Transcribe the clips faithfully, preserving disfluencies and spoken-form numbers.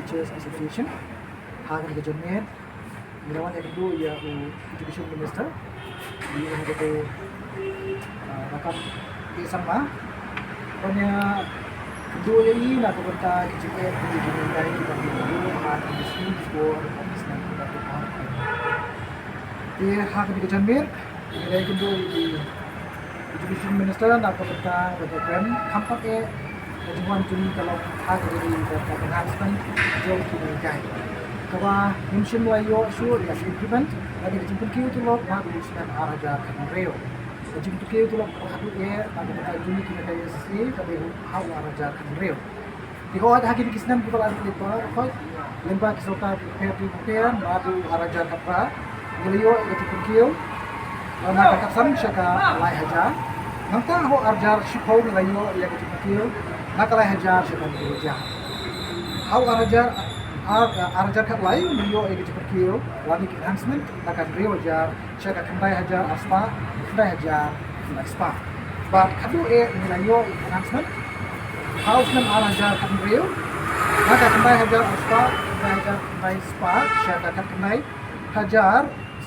Teachers Association. Ha kane ka janmiet ngi la wan ïakynduh ïa u Education Minister, ïa u Honorable, ah, Rakkam K Sangma, ban ïakynduh ïa i na ka bynta ki jingeh ki jinghikai kiba ki ïoh ha kine ki sngi ki por, ha kine ki sngi kiba ki por. Te ha kane ka janmiet ngi la ïakynduh ïa i Education Minister na ka bynta kaba kren, kham pat eh ka jingwan jong i ka long ha kaba ïadei bad ka enhancement jong ki nonghikai, kaba ngim shym la ïoh shuh ïa ka increment lane ka jingpynkiew tulop naduh u snem ar hajar khathynriew. Ka jingpynkiew tulop haduh eh na ka bynta jong ki nonghikai S S A ka dei ha u ar hajar khathynriew. Te hooid, ha kine ki snem kiba la dep, hooid, lyngba ki sorkar kiba pher bapher, naduh ar hajar khatphra ngi la ïoh ïa ka jingpynkiew na ka khatsan sha ka lai hajar. Nangta ha u ar hajar shiphew ngi la ïoh ïa ka jingpynkiew na ka lai hajar sha ka hynriew hajar. Ha u ar hajar, ar, ar hajar khatlai ngi la ïoh ïa ka jingpynkiew lane ka enhancement na ka hynriew hajar sha ka khyndai hajar ar spah, khyndai hajar khyndai spah. Bad haduh eh ngi la ïoh ïa ka enhancement ha u snem ar hajar khathynriew na ka khyndai hajar ar spah, khyndai hajar khyndai spah sha ka khatkhyndai hajar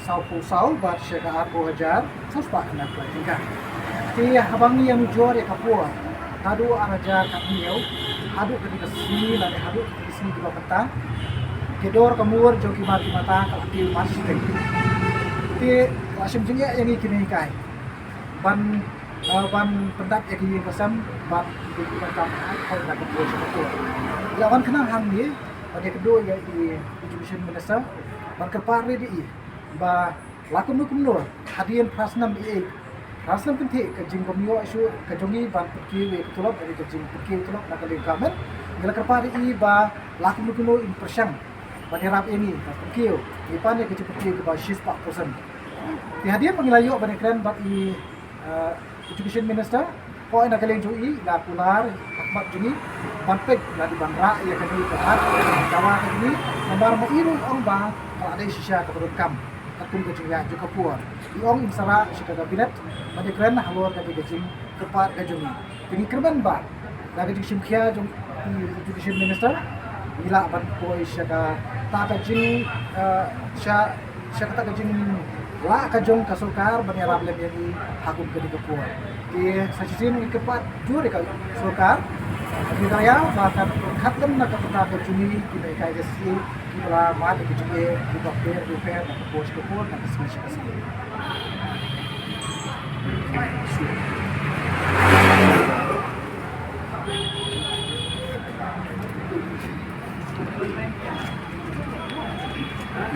sawphew saw bad sha ka arphew hajar saw spah khyndai phew lai tyngka. Te haba ngi ïanujor ïa ka por naduh ar hajar khathynñiew haduh kane ka sngi lane haduh kine ki sngi kiba mynta, ki dor ka mur jong ki mar ki mata ka la kiew marshiteng. Te ka la shim jingeh ïa ngi ki nonghikai ban, ah, ban pyndap ïa ka ïing ka sem bad ki ïing ki sem ha ka por sha ka por. Ngi la wan khnang hangne ban ïakynduh ïa i Education Minister ban kyrpad rit ïa i ba la kumno kumno hadien phra snem ïa i, phra snem kynthih ka jingbym ïoh shuh ka jong i ban pynkiew ïa ka tulop, ka jingpynkiew tulop na ka liang government. Ngi la kyrpad ïa i ba la kumno kumno in pyrshang ban ïarap ïa ngi ban pynkiew, ngi pan ïa ka jingpynkiew kaba shispah percent. Te hadien ba ngi la ïoh ban ïakren bad i, eh, Education Minister, hooid, na ka liang jong i i la kular ha khmat jong ngi ban peit lane ban rah ïa kane ka mat dawa ka jong ngi, namar ma i ruh i ong ba ka la dei shisha kaba donkam katkum ka jingïaid jong ka por. I ong in sa rah sha ka cabinet ban ïakren halor kane ka jingkyrpad ka jong ngi. Te ngi kyrmen ba na ka jingshim khia jong i Education Minister ngi lah ban poi sha kata ka jing, eh, sha sha kata ka jinglah ka jong ka sorkar ban ïarap lem ïa ngi ha kum kane ka por. Te sa shisien ngi kyrpad jur ïa ka sorkar, ngi kyrpad ïa ba kan pyrkhat lem na ka bynta ka jong ngi ki nonghikai S S A kiba la mad ïa ki jingeh kiba pher bapher na ka por sha ka por, na ka sngi sha ka sngi.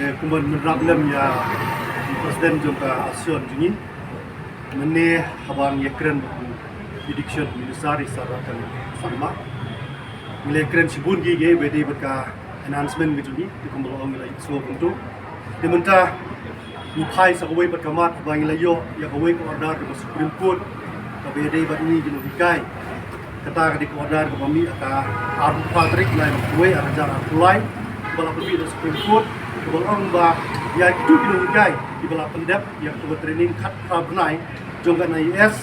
Eh, kumba ngi rap lem ïa i President jong ka ASEAN jong ngi, mynne haba ngi ïakren bad u Education Minister i Sir Rakkam Sangma, ngi la ïakren shibun ki, ki ba dei bad ka enhancement ka jong ngi, te kumba la ong ngi la ïohsngew kumto. Te mynta ngi phai sa kawei pat ka mat ba ngi la ïoh ïa kawei ka order kaba Supreme Court kaba ïadei bad ngi ki nonghikai. Kata ka dei ka order kaba mih ha ka arphew phra tarik u bnai ba khatwei, ar hajar arphew lai, kaba la pynmih da Supreme Court, kaba la ong ba ïa kito ki nonghikai kiba la pyndep ïa kato ka training khatphra bnai jong ka N I O S,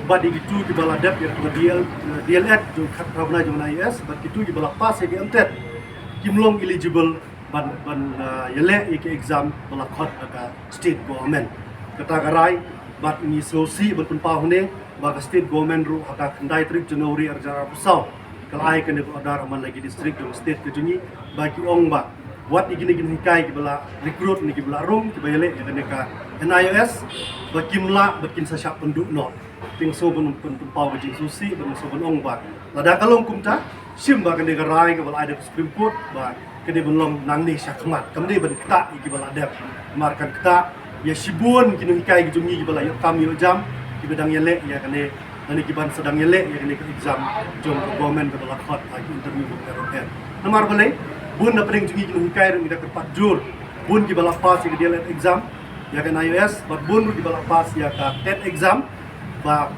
bad ïa kito kiba la dep ïa kato ka D L, D L Ed jong khatphra bnai jong ka N I O S, bad kito kiba la pass ïa ka M TET, kim long eligible ban, ban, uh, ïaleh ïa ki exam ba la khot da ka state government. Kata ka rai bad ngi sngewsih ban pynpaw hangne ba ka state government ruh ha ka khyndai tarik January ar hajar arphew saw ka la ai kane ka order ha man la ki district jong ka state ka jong ngi ba ki ong ba wat ïa kine ki nonghikai kiba la recruit ne kiba la rung kiba ïaleh ïa kane ka N I O S ba kim lah, ba kin sa shah pynduh noh. Te nga sngew ban pyn, pynpaw ka jingsngewsih, ban sngew ban ong ba lada ka long kumta, shim ba kane ka rai kaba la ai da ka Supreme Court ba ka dei ban long nangne shakhmat, kam dei ban ktah ïa kiba la dep. Namar kan ktah ïa shibun ki nonghikai ki jong ngi kiba la ïoh kam ïoh jam, kiba dang ïaleh ïa kane, lane kiban sa dang ïaleh ïa kane ka exam jong ka government kaba la khot ha ki interview bapher bapher. Namar balei, bun na pdeng jong ngi ki nonghikai ruh ngi da kyrpad jur, bun kiba la pass ïa ka D L Ed exam ïa ka N I O S, bad bun ruh kiba la pass ïa ka TET exam ba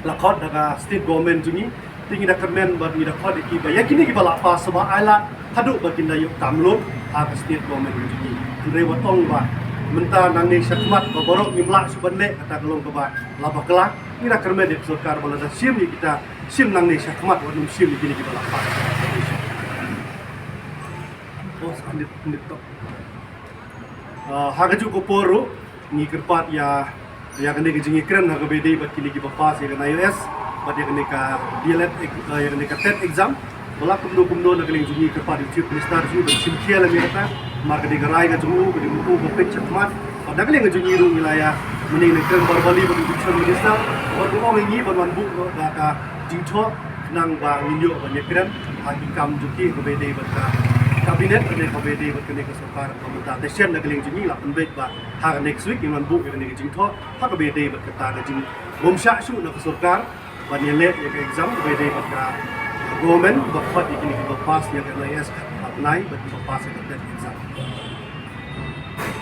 la khot da ka state government jong ngi. Te ngi da kyrmen bad ngi da khot ïa ki ba ïa kine kiba la pass sa ba ai lad haduh ba kin da ïoh kam lut ha ka state government jong ngi. Hynrei wat ong ba mynta nangne shakhmat ba baroh ngim lah shuh ban leh, kata ka long kaba la bakla. Ngi da kyrmen ïa ka sorkar ba lada shim ïa kita, shim nangne shakhmat, wat nym shim ïa kine kiba la pass. Bos, andit, andit tok. Ah, ha kajuh ka por ruh ngi kyrpad ïa, ïa kane ka jingïakren ha kaba ïadei bad kine kiba pass ïa ka NIOS bad ïa kane ka D L Ed ex-, ah, ïa kane ka TET exam. Ba la kumno kumno na ka liang jong ngi kyrpad ïa u Chief Minister jong ngi ban shim khia lem ïa kata. Namar ka dei ka rai ka jong u, ka dei u ba peit shakhmat. Bad na ka liang ka jong ngi ruh ngi la ïa mynne ngi kren verbally bad u Education Minister. Bad u ong ïa ngi ban wan buh noh da ka jingthoh khnang ba ngin ïoh ban ïakren ha ki kam jong ki kaba ïadei bad ka cabinet ne kaba ïadei bad kane ka sorkar. Bad mynta te shen na ka liang jong ngi la pynbeit ba ha ka next week ngin wan buh ïa kane ka jingthoh ha kaba ïadei bad kata ka jingbymshah shuh na ka sorkar ban ïaleh ïa ka exam kaba ïadei bad ka government ba khot ïa kine kiba pass ïa ka NIOS khatphra bnai bad kiba pass ïa ka TET exam.